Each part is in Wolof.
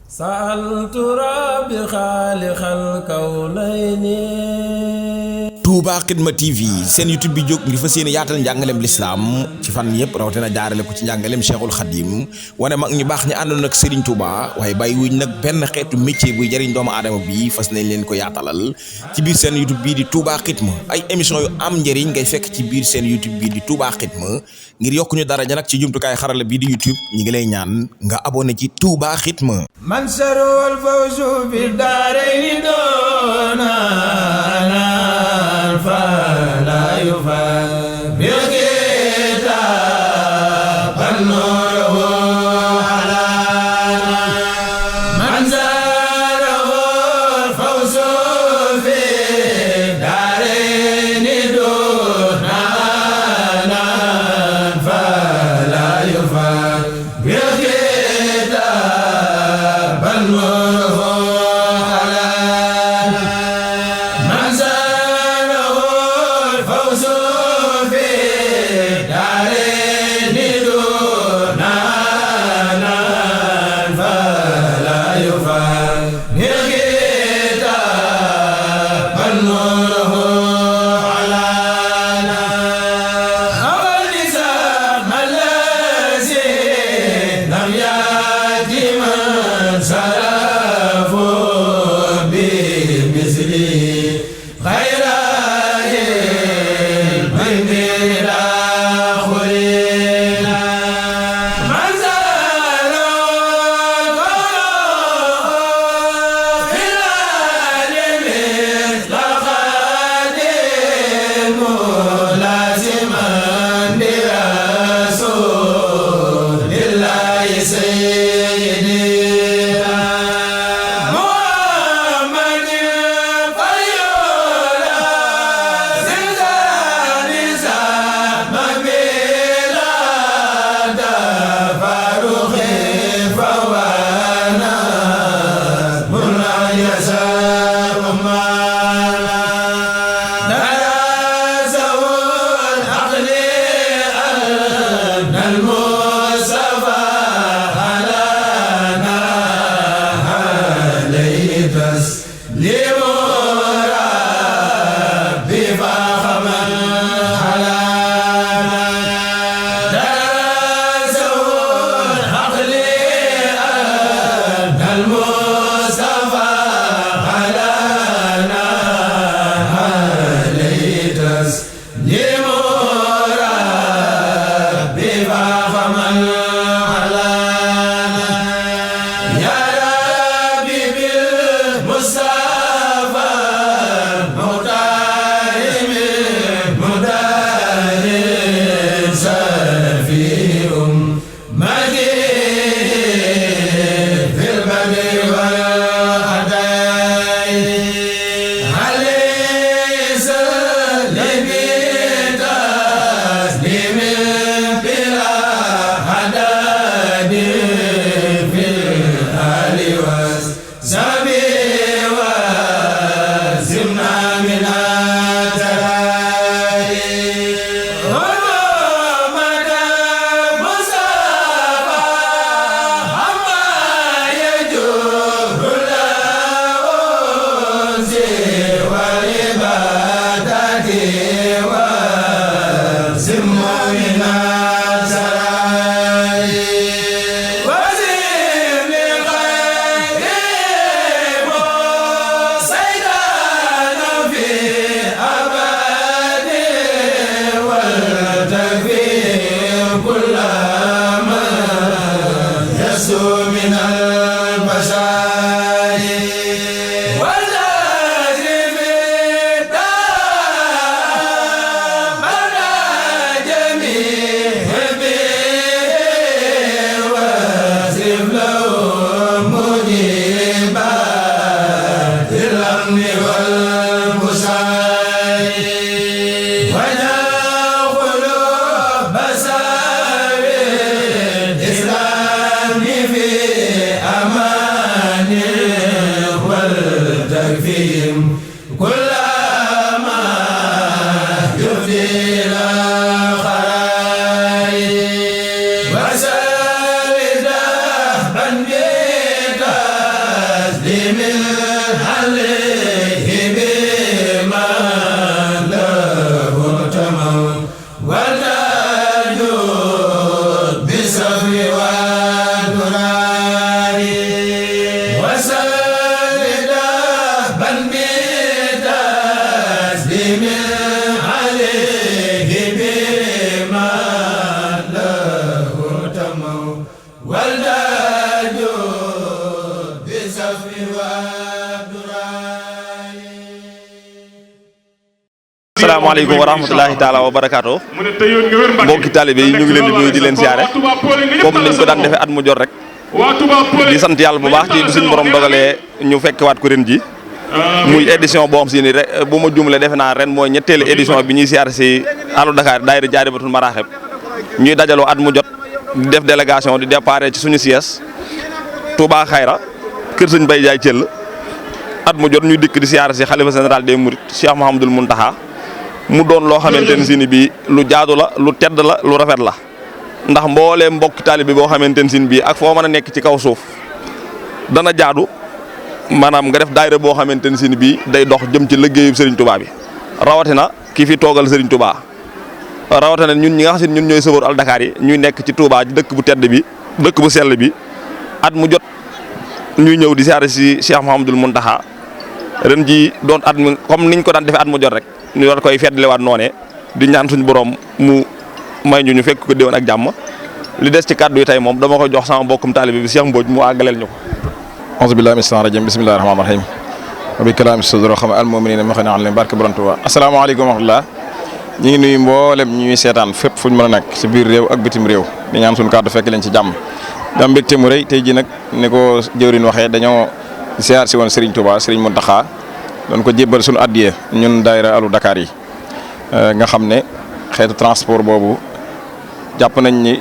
سألت ربي خالق الكونين. Touba Xidma TV seen YouTube bi jóg ngir fas yéene yaatal njàngaleem lislaam ci fan yëpp rawatina jaarale ko ci njàngaleem Cheikhul Khadim wane mag ñu baax ñi àndoon ak Serigne Touba waaye bàyyi wuñ nag benn xeetu métier buy jëriñ doomu aadama bi fas nañ leen ko yaatalal ci biir seen YouTube bii di Touba Xidma ay émission yu am njëriñ ngay fekk ci biir seen YouTube bii di Touba Xidma ngir yokku ñu daraja nag ci jumtukaay xarala bii di YouTube ñi ngi lay ñaan nga abonné ci Touba Xidma. man sarul fawzu bi daarayni doona فلا يفارق كتاب النور على من زاره الفوز في دارين دون فلا يفارق كتاب النور asalaamaaleykum wa rahmatulahi taala wa barakaatu mbokki taalibe yi ñu ngi leen di nuyu di leen siyaare comme niñ ko daan defee at mu jot rek di sant yàlla bu baax ci du suñu borom dogalee ñu fekkewaat ko ren ji muy édition boo xam si ni rek bu ma jumlee defe naa ren mooy ñetteelu édition bi ñuy siyaare si Allo Dakar daayira Jaalibatul Maraaxib ñuy dajaloo at mu jot di def délégation di départ ci suñu siège Touba Xayra kër sëñ Bay Jaay Thiel at mu jot ñuy dikk di siyaare si xalifa général des Mourides Cheikh Mouhamadoul Mountakha mu doon loo xamante ne si ni bii lu jaadu la lu tedd la lu rafet la ndax mbooleem mbokk taalibe boo xamante ne si bii ak foo mën a nekk ci kaw suuf dana jaadu maanaam nga def daayira boo xamante ne si bii day dox jëm ci liggéeyu Serigne Touba bi rawatina ki fi toogal Serigne Touba rawatina ñun ñi nga xam ne ñun ñooy sëfër Allo Dakar yi ñuy nekk ci Touba ci dëkk bu tedd bi dëkk bu sell bi at mu jot ñuy ñëw di siyaare si Cheikh Mouhamadoul Mountakha ren ji doon at mi comme niñ ko daan defee at mu jot rek. ñu war koy feddlewaat noonee di ñaan suñu borom mu may ñu fekk ko déwén ak jàmm li des ci kàddu yi tey moom dama koy jox sama mbokkum taalibe bi Cheikh Mbodj mu àggaleel ñu ko. auzu billahi mina shaytaani rajim bismillahi rahmaani rahim wa bi kalaami sudro xam al mu'minina ma xana alim barke borom Tuuba asalaamaaleykum wa rahmatullah ñu ngi nuyu mboolem ñuy seetaan fépp fuñ mën a nekk ci biir réew ak bitim réew di ñaan suñu kàddu fekk leen ci jàmm da am mbégte mu rëy tey ji nag ni ko jëwriñ waxee dañoo siyaar si woon Serigne Touba Serigne Mountakha doon ko jébbal suñu addiye ñun daayira Allo Dakar yi nga xam ne xeetu transport boobu jàpp nañ ni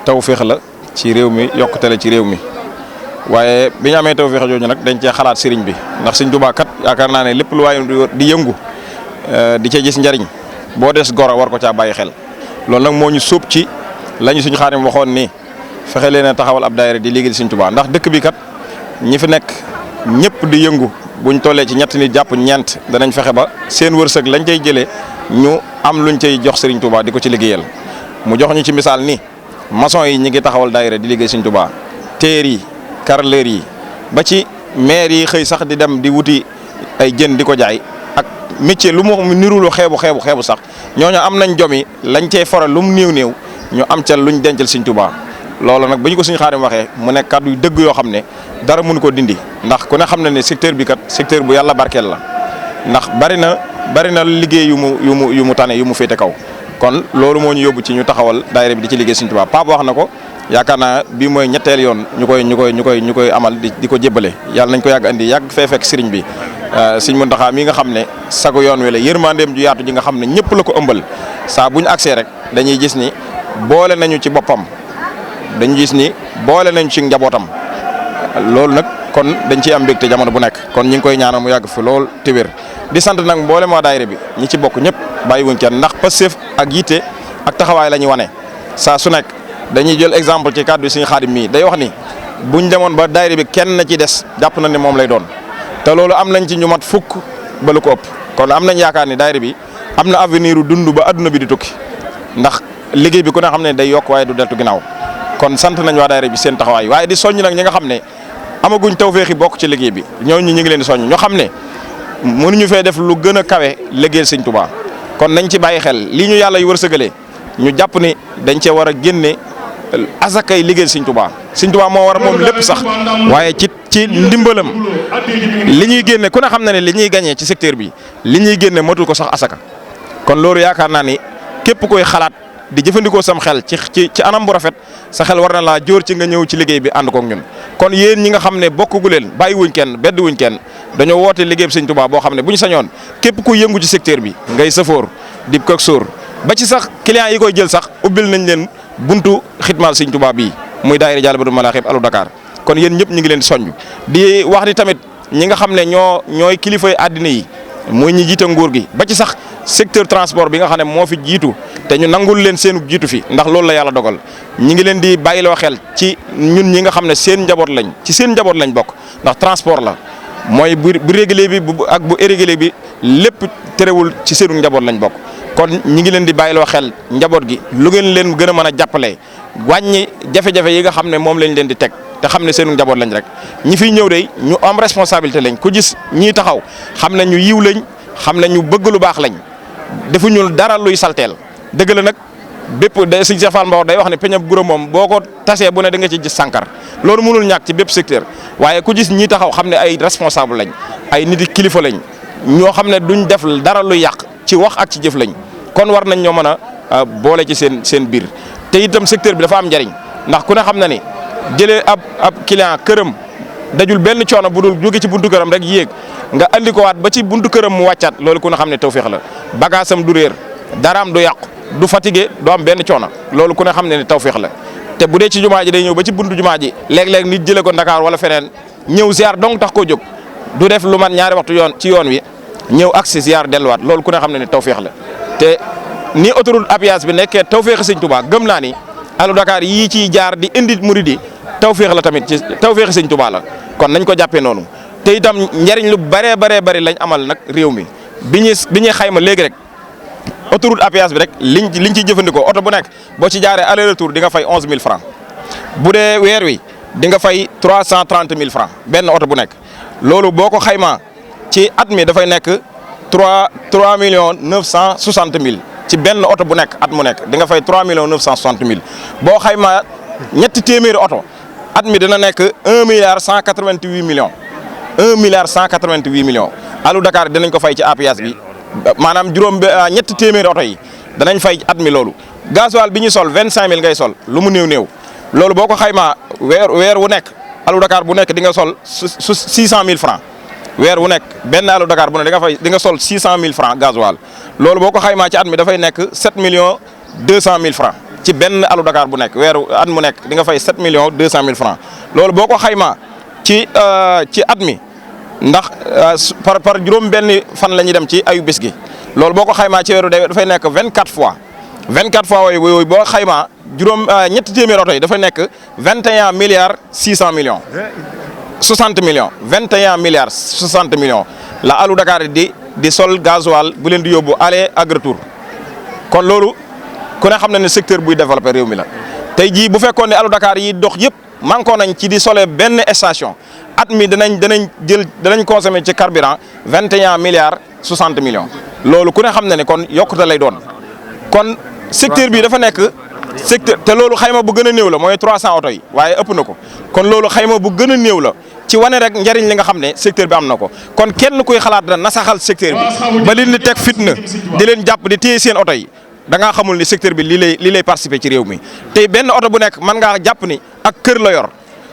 tawféex la ci réew mi yokkute la ci réew mi waaye bi ñu amee tawféex jooju nag dañ cee xalaat sëriñ bi ndax Sëriñ Tuubaa kat yaakaar naa ne lépp lu waaye di yëngu di ca gis njariñ boo des goro war ko caa bàyyi xel loolu nag moo ñu sóob ci lañu suñu Xaadim waxoon ni fexe leen a taxawal ab daayira di liggéeyal Sëriñ Tuubaa ndax dëkk bi kat ñi fi nekk ñëpp di yëngu buñ tollee ci ñett nit jàpp ñeent danañ fexe ba seen wërsëg lañ cay jëlee ñu am luñ cay jox Serigne Touba di ko ci liggéeyal mu jox ñu ci misaal ni maçon yi ñi ngi taxawal daayira di liggéey Serigne Touba teer yi carreleur yi ba ci maire yi xëy sax di dem di wuti ay jën di ko jaay ak métier lu mu nirulu xeebu sax ñooñu am nañ jomi lañ cay foral lu mu néew ñu am ca luñ dencal Serigne Touba loolu nag ba ñu ko suñu Xaadim waxee mu nekk kàddu yu dëgg yoo xam ne dara mënu ko dindi ndax ku ne xam na ne secteur bi kat secteur bu yàlla barkeel la ndax bari na liggéey yu mu tane yu mu féete kaw kon loolu moo ñu yóbbu ci ñu taxawal daayira bi di ci liggéey Sëriñ Tuubaa Pape wax na ko yaakaar naa bii mooy ñetteel yoon ñu koy amal di ko jébbale yàlla nañ ko yàgg andi yàgg fee fekk sëriñ bi Sëriñ Mountakha mi nga xam ne sagu yoon wi la yërmandeem ju yaatu ji nga xam ne ñëpp la ko ëmbal saa bu ñu agsee rek dañuy gis ni boole nañu ci boppam dañu gis ni boole nañ ci njabootam loolu nag kon dañ ciy am mbégte jamono bu nekk kon ñu ngi koy ñaanal mu yàgg fi lool te wér di sant nag mboolem waa daayira bi ñi ci bokk ñëpp bàyyiwuñ kenn ndax Pastef ak yitte ak taxawaay la ñuy wane saa su nekk dañuy jël exemple ci kàddu Sëriñ Xaadim mii day wax ni buñ demoon ba daayira bi kenn na ci des jàpp na ne moom lay doon te loolu am nañ ci ñu mat fukk ba lu ko ëpp kon am nañ yaakaar ni daayira bi am na avenir u dund ba adduna bi di tukki ndax liggéey bi ku ne xam ne day yokk waaye du deltu ginnaaw kon sant nañ waa daayira bi seen taxawaay waaye di soññ nag ñi nga xam ne amaguñ tawféexi bokk ci liggéey bi ñooñu ñu ngi leen di soññ ñoo xam ne mënuñu fee def lu gën a kawe liggéeyal Sëriñ Tuubaa kon nañ ci bàyyi xel lii ñu yàlla yu wërsëgalee ñu jàpp ni dañ cee war a génne asakay liggéeyal Sëriñ Tuubaa Sëriñ Tuubaa moo war a moom lépp sax waaye ci ndimbalam li ñuy génne ku ne xam na ne li ñuy gagné ci secteur bi li ñuy génne matul ko sax asaka kon loolu yaakaar naa ni képp koy xalaat di jëfandikoo sam xel ci anam bu rafet sa xel war na laa jóor ci nga ñëw ci liggéey bi ànd kook ñun kon yéen ñi nga xam ne bokkugu leen bàyyiwuñ kenn beddiwuñ kenn dañoo woote liggéey bi Sëriñ Tuubaa boo xam ne bu ñu sañoon képp ku yëngu ci secteur bi ngay safoor di kok sóor ba ci sax clients yi koy jël sax ubbil nañ leen buntu xidmaal Sëriñ Tuubaa bii muy daayira Jaalibatul Maraaxib Allo Dakar kon yéen ñëpp ñu ngi leen di soññ di wax ni tamit ñi nga xam ne ñooy kilifay àddina yi muy ñi jiite nguur gi ba ci sax secteur transport bi nga xam ne moo fi jiitu te ñu nangul leen seenu jiitu fi ndax loolu la yàlla dogal ñi ngi leen di bàyyiloo xel ci ñun ñi nga xam ne seen njaboot lañ ci seen njaboot lañ bokk ndax transport la mooy bu régulier bi ak bu irrégulier bi lépp terewul ci seenu njaboot lañ bokk. kon ñi ngi leen di bàyyiloo xel njaboot gi lu ngeen leen gën a mën a jàppalee wàññi jafe-jafe yi nga xam ne moom lañ leen di teg te xam ne seenu njaboot lañ rek ñi fiy ñëw de ñu am responsabilité lañ ku gis ñii taxaw xam ne ñu yiw lañ xam ne ñu bëgg lu baax lañ defuñu dara luy salteel dëgg la nag bépp de Sëñ Cheikh Fall Mbaor day wax ne peñab guro moom boo ko tasee bu ne da nga ci gis sànkar loolu mënul ñàkk ci bépp secteur waaye ku gis ñii taxaw xam ne ay responsable lañ ay nit kilifa lañ ñoo xam ne duñ def dara luy yàq ci wax ak ci jëf lañ kon war nañ ñoo mën a boole ci seen biir te itam secteur bi dafa am njariñ ndax ku ne xam na ni jëlee ab client këram dajul benn coono bu dul jóge ci buntu këram rek yéeg nga andi ko waat ba ci buntu këram mu wàccaat loolu ku ne xam ne tawféex la bagage am du réer daraam du yàqu du fatigué du am benn coono loolu ku ne xam ne tawféex la te bu dee ci jumaa ji day ñëw ba ci buntu jumaa ji léeg-léeg nit jëlee ko Dakar wala feneen ñëw ziar donc tax koo jóg du def lu man ñaari waxtu ci yoon wi ñëw agsi ziar delluwaat loolu ku ne xam ne tawféex la te ni autoroute à péage bi nekkee tawféex Sëñ Touba gëm naa ni alu Dakar yii ciy jaar di indi murid yi tawféex la tamit ci tawféex Sëñ Touba la kon nañ ko jàppee noonu te itam njariñ lu bëree bari lañ amal nag réew mi bi ñuy xayma léegi rek autoroute à péage bi rek liñ ciy jëfandikoo oto bu nekk boo ci jaaree aller retour di nga fay 11000 francs bu dee weer wi di nga fay 330 000 francs benn oto bu nekk loolu boo ko xaymaa ci at mi dafay nekk 3 millions 960 mille ci benn oto bu nekk at mu nekk di nga fay 3 millions 960 mille boo xaymaa ñetti téeméeri oto at mi dina nekk 1 milliard 188 millions 1 milliard 188 millions alu Dakar dinañ ko fay ci péage bi maanaam ñetti téeméeri oto yi danañ fay at mi loolu gasoil bi ñu sol 25000 ngay sol lu mu néew loolu boo ko xaymaa weer wu nekk alu Dakar bu nekk di nga sol 600000 francs weer wu nekk benn alu Dakar bu ne di nga sol 600000 francs gasoil loolu boo ko xaymaa ci at mi dafay nekk 7 millions 200 000 francs ci benn alu Dakar bu nekk weeru at mu nekk di nga fay 7 millions 200 000 francs loolu boo ko xaymaa ci at mi ndax par juróom benn fan la ñuy dem ci ayu bés gi loolu boo ko xaymaa ci weeru dafay nekk 24 fois yooyu boo xaymaa ñetti téeméer oto yi dafay nekk 21 milliards 600 millions 60 millions 21 milliards 60 millions la alu Dakar di sol gasoil bu leen di yóbbu aller ak retour kon loolu ku ne xam na ne secteur buy développé réew mi la tey jii bu fekkoon ne alu Dakar yi dox yëpp manqué nañ ci di solee benn station at mi danañ consommer ci carburant 21 milliards 60 millions loolu ku ne xam na ne kon yokkute lay doon kon secteur bi dafa nekk secteur te loolu xayma bu gën a néew la mooy 300 oto yi waaye ëpp na ko kon loolu xayma bu gën a néew la ci wane rek njariñ li nga xam ne secteur bi am na ko kon kenn kuy xalaat na nasaxal secteur bi ba leen di teg fitna di leen jàpp di téye seen oto yi da ngaa xamul ni secteur bi lii lay participer ci réew mi tey benn oto bu nekk mën ngaa jàpp ni ak kër la yor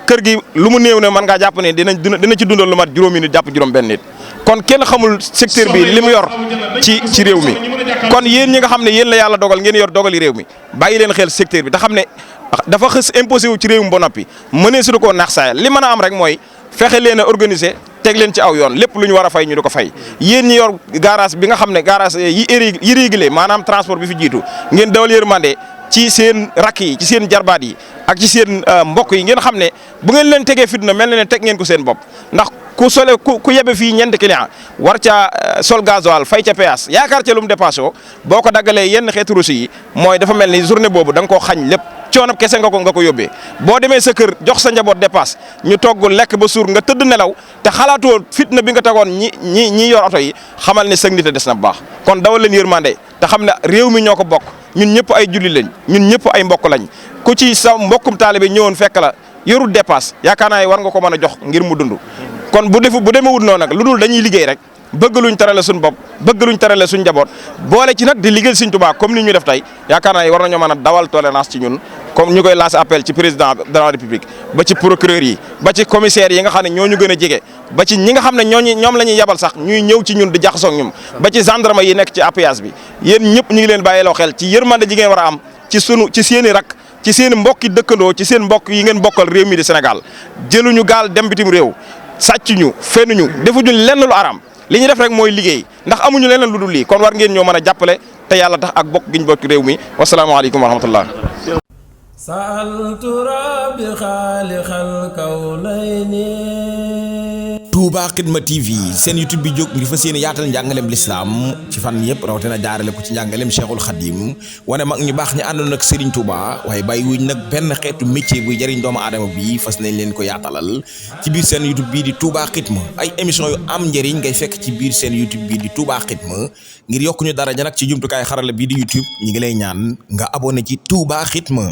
kër gi lu mu néew ne mën ngaa jàpp ni dina ci dundal lu mat juróomi nit jàpp juróom benn nit kon kenn xamul secteur bi li mu yor ci réew mi kon yéen ñi nga xam ne yéen la yàlla dogal ngeen yor dogali réew mi bàyyi leen xel secteur bi te xam ne dafa xës imposé wu ci réew mi ba noppi mënee su koo naax saayal li mën a am rek mooy fexe leen a organiser teg leen ci aw yoon lépp lu ñu war a fay ñu di ko fay yéen ñi yor garage bi nga xam ne garage yi régulier maanaam transport bi fi jiitu ngeen dawal yërmande ci seen rakk yi ci seen jarbaat yi ak ci seen mbokk yi ngeen xam ne bu ngeen leen tegee fitna mel na ne teg ngeen ko seen bopp ndax ku yebe fii ñeenti client war ca sol gasoil fay ca péage yaakaar ca lu mu dépassé boo ko daggalee yenn xeetu rosi yi mooy dafa mel ni journée boobu da nga koo xañ lépp coonab kese nga ko yóbbee boo demee sa kër jox sa njaboot dépasse ñu togg lekk ba suur nga tëdd nelaw te xalaatoo fitna bi nga tegoon ñi yor oto yi xamal ne sëg nite des na bu baax kon dawal leen yërmande te xam ne réew mi ñoo ko bokk ñun ñëpp ay julli lañ ñun ñëpp ay mbokk lañ ku ci sa mbokkum taalibe ñëwoon fekk la yorul dépasse yaakaar naa war nga ko mën a jox ngir mu dund kon bu demee wut noonu nag lu dul dañuy liggéey rek bëgg luñ tarale suñ bopp bëgg luñ tarale suñ njaboot boole ci nag di liggéeyal Sëñ Tuubaa comme ni ñu def tey yaakaar naa war nañoo mën a dawal tolérance ci ñun comme ñu koy lancer appel ci président de la république ba ci procureur yi ba ci commissaire yi nga xam ne ñoo ñu gën a jege ba ci ñi nga xam ne ñoom la ñuy yabal sax ñuy ñëw ci ñun di jaxasoo ak ñun ba ci gendarme yi nekk ci péage bi yéen ñëpp ñu ngi leen bàyyiloo xel ci yërmande ji ngeen war a am ci seen i rak ci seen i mbokki dëkkandoo ci seen mbokk yi ngeen bokkal réew mi di Sénégal jëluñu gaal dem bitim réew sàcc ñu fenuñu defuñu lenn lu aram li ñu def rek mooy liggéey ndax amuñu leneen lu dul lii kon war ngeen ñoo mën a jàppale te yàlla tax ak bokk giñ bokk réew mi wasalaamaaleykum wa rahmatullah. sa'altu rabbi xaaliqal kawnayni. Touba Xidma TV seen YouTube bi jóg ngir fas yéene yaatal njàngaleem lislaam ci fan yëpp rawatina jaarale ko ci njàngaleem Cheikhul Khadim wane mag ñu baax ñi àndoon ak Serigne Touba waaye bàyyi wuñ nag benn xeetu métier buy jëriñ doomu aadama bi fas nañ leen ko yaatalal ci biir seen YouTube bii di Touba Xidma ay émission yu am njëriñ ngay fekk ci biir seen YouTube bii di Touba Xidma ngir yokku ñu daraja nag ci jumtukaay xarala bii di YouTube ñi ngi lay ñaan nga abonné ci Touba Xidma.